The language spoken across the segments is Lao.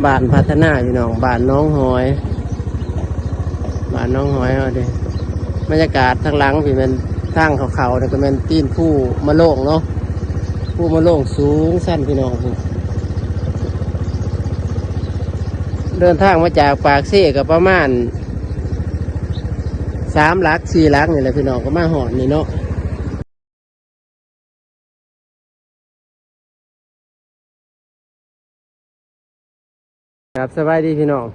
ບ້ານພັດທະນາພີ່ນ້ອງ ບ້ານໜອງຫອຍ ບ້ານໜອງຫອຍເຮົາເດ້. ບັນຍາກາດທາງຫຼັງພີ້ແມ່ນທາງເຂົ້າໆ ນີ້ກໍແມ່ນຕີນພູມະໂລງເນາະ ພູມະໂລງສູງຊັນພີ່ນ້ອງ. ເດີນທາງມາຈາກປາກເຊກໍປະມານສາມຫຼັກ ສີ່ຫຼັກນີ້ແຫຼະພີ່ນ້ອງ ກໍມາຮອດນີ້ເນາະ. ຄັບ ສະບາຍດີພີ່ນ້ອງ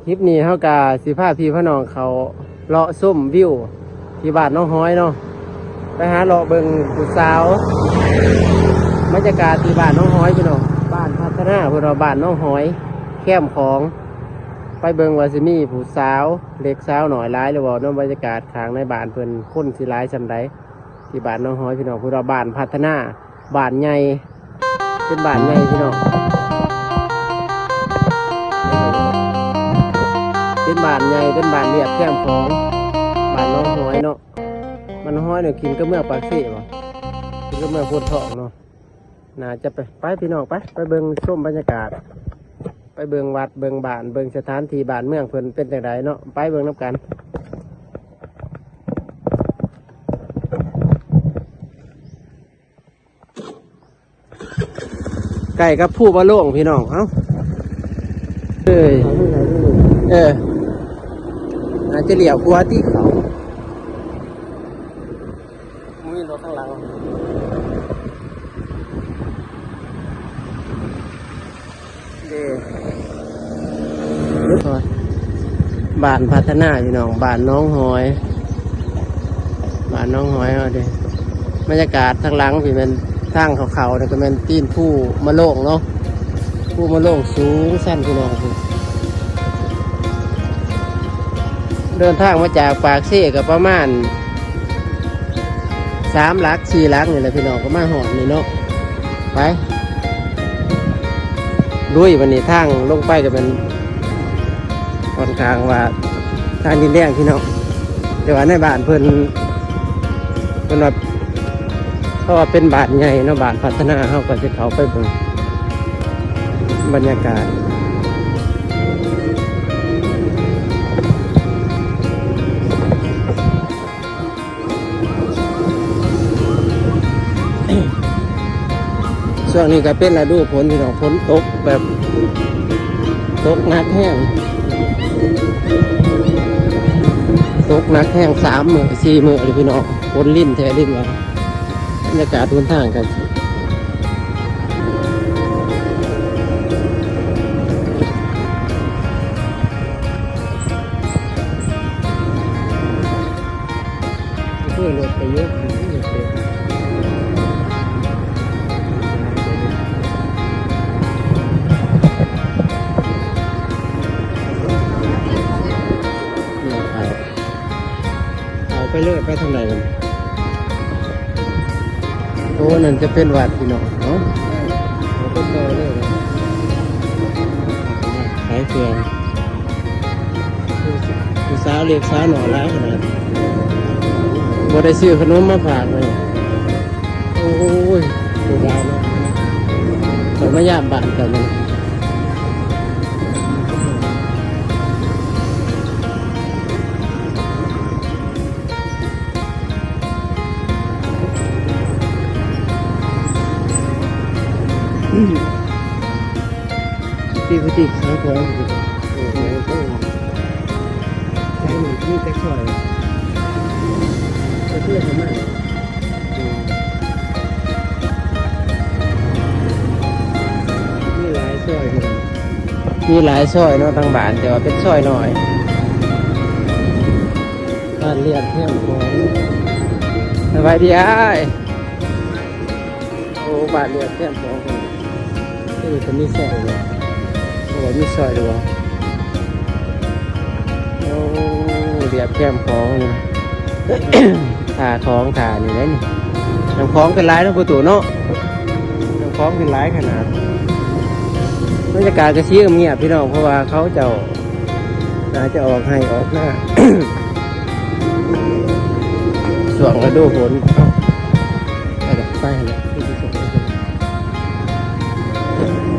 ຄລິບນີ້ເຮົາກະຊິພາພີ່ພານ້ອງເຂົ້າເລາະຊົມວິວທີ່ບ້ານໜອງຫອຍເນາະ ໄປຫາເລາະເບິ່ງຜູ້ສາວ ບັນຍາກາດທີ່ບ້ານໜອງຫອຍພີ່ນ້ອງ ບ້ານພັດທະນາ ເພິ່ນວ່າບ້ານໜອງຫອຍ ແຄມຂອງ ໄປເບິ່ງວ່າຊິມີຜູ້ສາວເລັກສາວນ້ອຍຫຼາຍຫຼືບໍ່ເນາະ ບັນຍາກາດຂ້າງໃນບ້ານເພິ່ນ ຄົນຊິຫຼາຍສ່ຳໃດ. ທີ່ບ້ານໜອງຫອຍພີ່ນ້ອງ ເພິ່ນວ່າບ້ານພັດທະນາ ບ້ານໃຫຍ່ ເປັນບ້ານໃຫຍ່ພີ່ນ້ອງ ເປັນບ້ານໃຫຍ່ ເປັນບ້ານລຽບແຄມຂອງ ບ້ານໜອງຫອຍເນາະ. ບ້ານໜອງຫອຍນີ້ຂຶ້ນກັບເມືອງປາກເຊບໍ່? ຂຶ້ນກັບເມືອງໂພນທອງເນາະ. ໜ້າຈະໄປ ໄປພີ່ນ້ອງ ໄປ ໄປເບິ່ງຊົມບັນຍາກາດ ໄປເບິ່ງວັດ ເບິ່ງບ້ານ ເບິ່ງສະຖານທີ່ບ້ານເມືອງເພິ່ນເປັນຈັ່ງໃດເນາະ ໄປເບິ່ງນຳກັນ. ໃກ້ກັບພູບາໂລງພີ່ນ້ອງ ເອົ້າ ເອີຍ ເອີ ອາດຈະລ້ຽວຂວາຕິເຂົ້າ. ບໍ່ມີລົດທາງຫຼັງເດ້. ບ້ານພັດທະນາພີ່ນ້ອງ ບ້ານໜອງຫອຍ ບ້ານໜອງຫອຍເຮົາເດ້. ບັນຍາກາດທາງຫຼັງພີ້ແມ່ນທາງເຂົ້າໆ ນີ້ກໍແມ່ນຕີນພູມະໂລງເນາະ ພູມະໂລງສູງຊັນພີ່ນ້ອງ. ເດີນທາງມາຈາກປາກເຊກໍປະມານ ສາມຫຼັກ ສີ່ຫຼັກນີ້ແຫຼະພີ່ນ້ອງ ກໍມາຮອດນີ້ເນາະ. ໄປ ລຸຍ ບັດນີ້ທາງລົງໄປກໍແມ່ນຂ້ອນຂ້າງວ່າທາງດິນແດງພີ່ນ້ອງ ແຕ່ວ່າໃນບ້ານເພິ່ນ ເພິ່ນວ່າ ເພາະວ່າເປັນບ້ານໃຫຍ່ເນາະ ບ້ານພັດທະນາ ເຮົາກໍຊິເຂົ້າໄປເບິ່ງບັນຍາກາດ. ຊ່ວງນີ້ກໍເປັນລະດູຝົນພີ່ນ້ອງ ຝົນຕົກແບບ ຕົກໜັກແຮງ ຕົກໜັກແຮງສາມມື້ ສີ່ມື້ເລີຍພີ່ນ້ອງ ຝົນລິນແທ້ລິນວ່າ. ບັນຍາກາດຫົນທາງກັນ ຄືລົດໄປຢູ່ ເອົາໄປເລີຍ ໄປທາງໃດມັນ? ໂອ້ ນັ້ນຈະເປັນວັດພີ່ນ້ອງເນາະ ເອົາໄປຕໍ່ເລີຍ ຂາຍເຄື່ອງ. ຜູ້ສາວເລັກສາວນ້ອຍຫຼາຍຂະໜາດ ບໍ່ໄດ້ຊື້ຂະໜົມມາຝາກເລີຍ. ໂອ້ຍ ຜູ້ສາວເນາະ ຕ້ອງມາຢາມບ້ານກັນ. ທີ່ ທີ່ຂາຍຂອງ ເອີ ຂາຍຂອງ ຂາຍນີ້ມີແຕ່ຊອຍ ກໍຄືເຂົ້າມາ ອືມ ມີຫຼາຍຊອຍ ມີຫຼາຍຊອຍເນາະ ທາງບ້ານ ແຕ່ວ່າເປັນຊອຍນ້ອຍ. ບ້ານລຽບແຄມຂອງ ສະບາຍດີອ້າຍ. ໂອ້ ບ້ານລຽບແຄມຂອງ ເອີ ກໍມີຊອຍເນາະ ໂອ້ ມີຊອຍດ້ວຍ. ໂອ້ ລຽບແຄມຂອງ ທ່າຂອງ ທ່ານີ້ແຫຼະນີ້ ນ້ຳຂອງຂຶ້ນຫຼາຍເນາະ ປະຕູເນາະ ນ້ຳຂອງຂຶ້ນຫຼາຍຂະໜາດ. ບັນຍາກາດກໍຊິງຽບໆ ພີ່ນ້ອງ ເພາະວ່າເຂົາເຈົ້າ ໜ້າຈະອອກໄຮ່ອອກນາ ຊ່ວງລະດູຝົນ. ເອົ້າ ໄປແລ້ວ ໄປແລ້ວ ຄືຊິສົ່ງໄປ.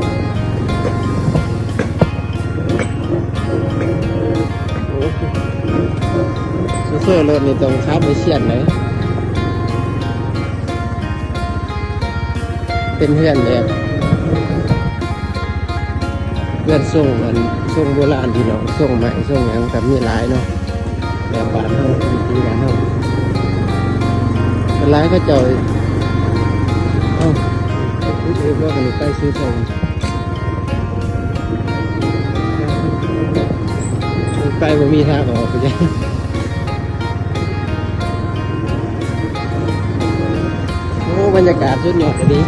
ເອີ ລົດນີ້ຕ້ອງຂັບໃຫ້ຊຽນເດ້. ເປັນເຮືອນແບບ ເຮືອນຊົງ ອັນ ຊົງໂບລານພີ່ນ້ອງ, ຊົງໄມ້ຊົງຫຍັງກໍມີຫຼາຍເນາະ ແບບບ້ານເຮົາ ວິຖີບ້ານເຮົາ. ສ່ວນຫຼາຍເຂົາເຈົ້າ ເອົ້າ ເອີ ບໍ່ກັນໄປຊື້ເຂົ້າ ໄປບໍ່ມີທາງອອກ. ໂອ້ ບັນຍາກາດສຸດຍອດອີ່ຫຼີ.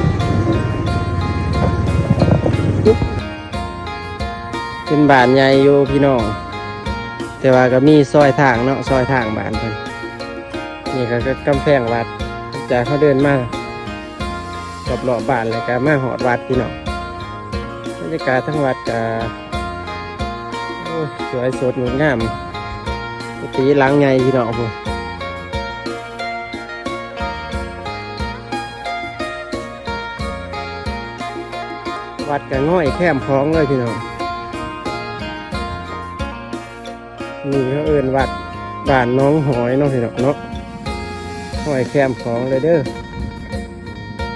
ເປັນບ້ານໃຫຍ່ຢູ່ພີ່ນ້ອງ, ແຕ່ວ່າກໍມີຊອຍທາງເນາະ, ຊອຍທາງບ້ານເພິ່ນ. ນີ້ກໍ ກໍກຳແພງວັດ, ຈາກເຮົາເດີນມາຮອບໆບ້ານ ແລ້ວກໍມາຮອດວັດພີ່ນ້ອງ. ບັນຍາກາດທາງວັດກໍ ໂອ້ຍ ສວຍສົດງົດງາມ, ກຸຕິຫຼັງໃຫຍ່ພີ່ນ້ອງພຸ້ນ. ວັດກະງ່ອຍແຄມຂອງເລີຍພີ່ນ້ອງ. ນີ້ເຂົາເອີ້ນວັດບ້ານໜອງຫອຍເນາະພີ່ນ້ອງເນາະ, ຫ້ອຍແຄມຂອງເລີຍເດີ.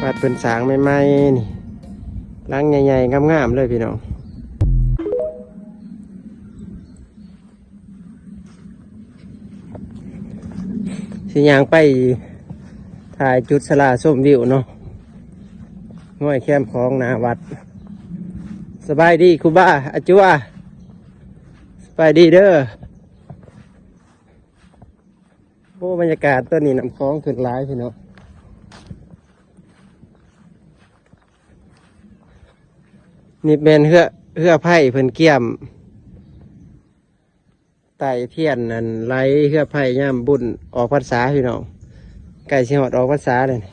ວັດເພິ່ນສ້າງໃໝ່ໆນີ້, ຫຼັງໃຫຍ່ໆງາມໆເລີຍພີ່ນ້ອງ. ຊິຍ່າງໄປຖ່າຍຈຸດສາລາຊົມວິວເນາະ, ຫ້ອຍແຄມຂອງໜ້າວັດ. ສະບາຍດີຄູບາອາຈົວ, ສະບາຍດີເດີ. ໂອ້ ບັນຍາກາດຕອນນີ້ນ້ຳຂອງຂຶ້ນຫຼາຍພີ່ນ້ອງ. ນີ້ແມ່ນເຮືອ ເຮືອໄພເພິ່ນກຽມ ໄຕ້ທຽນ ອັນ ໄຫຼເຮືອໄພຍາມບຸນອອກພັນສາພີ່ນ້ອງ, ໃກ້ຊິຮອດອອກພັນສາແລ້ວນີ້.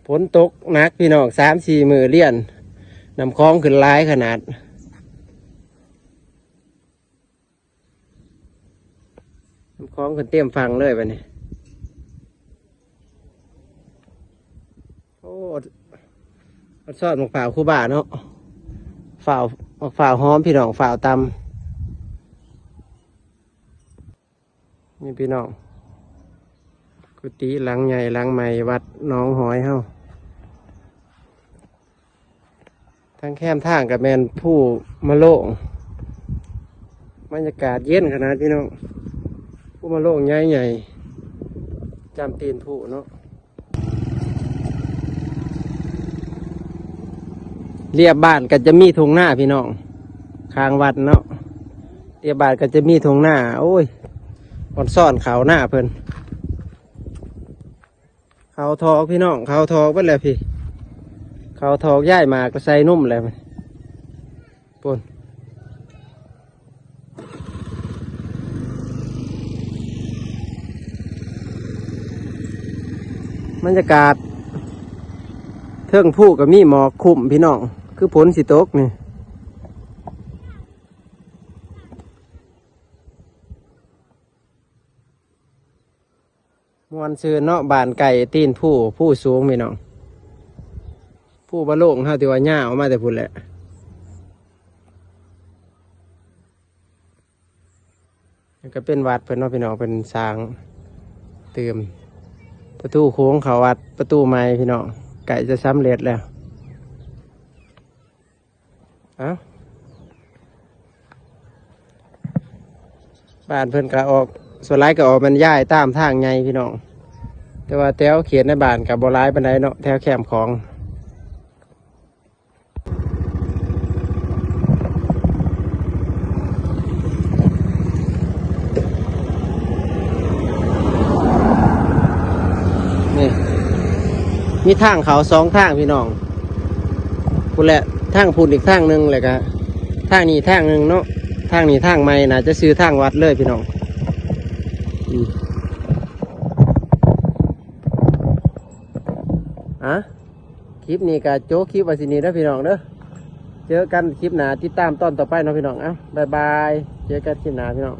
ຝົນຕົກໜັກພີ່ນ້ອງ, ສາມສີ່ມື້ລຽນ, ນ້ຳຂອງຂຶ້ນຫຼາຍຂະໜາດ. ນ້ຳຂອງຂຶ້ນເຕັມຝັ່ງເລີຍບັດນີ້. ໂອ້ ອອນຊອນໝາກພ້າວຄູບາເນາະ, ພ້າວ ໝາກພ້າວຫອມພີ່ນ້ອງ, ພ້າວຕຳ. ນີ້ພີ່ນ້ອງ, ກຸຕິຫຼັງໃຫຍ່ຫຼັງໃໝ່ ວັດໜອງຫອຍເຮົາ. ທາງແຄມທາງກໍແມ່ນພູມະໂລງ, ບັນຍາກາດເຢັນຂະໜາດພີ່ນ້ອງ. ພູມະໂລງໃຫຍ່ໆ ຈຳຕີນພູເນາະ. ລຽບບ້ານກໍຈະມີທົ່ງນາພີ່ນ້ອງ, ຂ້າງວັດເນາະ, ລຽບບ້ານກໍຈະມີທົ່ງນາ. ໂອ້ຍ ອອນຊອນເຂົ້ານາເພິ່ນ. ເຂົ້າຖອກພີ່ນ້ອງ, ເຂົ້າຖອກເບິດແລ້ວພີ່, ເຂົ້າຖອກ ຍ້າຍໝາກໄປໃສ່ນົມແລ້ວພຸ້ນ. ບັນຍາກາດເທິງພູກໍມີໝອກຄຸ້ມພີ່ນ້ອງ, ຄືຝົນຊິຕົກນີ້. ມ່ວນຊື່ນເນາະ, ບ້ານໃກ້ຕີນພູ, ພູສູງພີ່ນ້ອງ. ພູບາໂລງເຮົາທີ່ວ່າຍາວມາແຕ່ພຸ້ນແຫຼະ. ນີ້ກໍເປັນວັດເພິ່ນເນາະພີ່ນ້ອງ, ເພິ່ນສ້າງຕື່ມ ປະຕູໂຂງເຂົ້າວັດ ປະຕູໃໝ່ພີ່ນ້ອງ, ໃກ້ຈະສຳເລັດແລ້ວ. ເອົ້າ ບ້ານເພິ່ນກໍອອກ, ສ່ວນຫຼາຍກໍອອກແມ່ນຍ້າຍຕາມທາງໃຫຍ່ພີ່ນ້ອງ, ແຕ່ວ່າແຖວເຂດໃນບ້ານກໍບໍ່ຫຼາຍປານໃດເນາະ, ແຖວແຄມຂອງ. ນີ້ ມີທາງເຂົ້າສອງທາງພີ່ນ້ອງ, ພຸ້ນແຫຼະ ທາງພຸ້ນອີກທາງໜຶ່ງ, ແລ້ວກະທາງນີ້ທາງໜຶ່ງເນາະ. ທາງນີ້ທາງໃໝ່ ໜ້າຈະຊື່ທາງວັດເລີຍພີ່ນ້ອງ. ອືມ ອະ ຄລິບນີ້ກໍຈົບຄລິບໄວ້ສ່ຳນີ້ເດີພີ່ນ້ອງເດີ. ເຈີກັນຄລິບໜ້າ, ຕິດຕາມຕອນຕໍ່ໄປເນາະພີ່ນ້ອງ. ເອົ້າ ບາຍບາຍ, ເຈີກັນຄລິບໜ້າພີ່ນ້ອງ.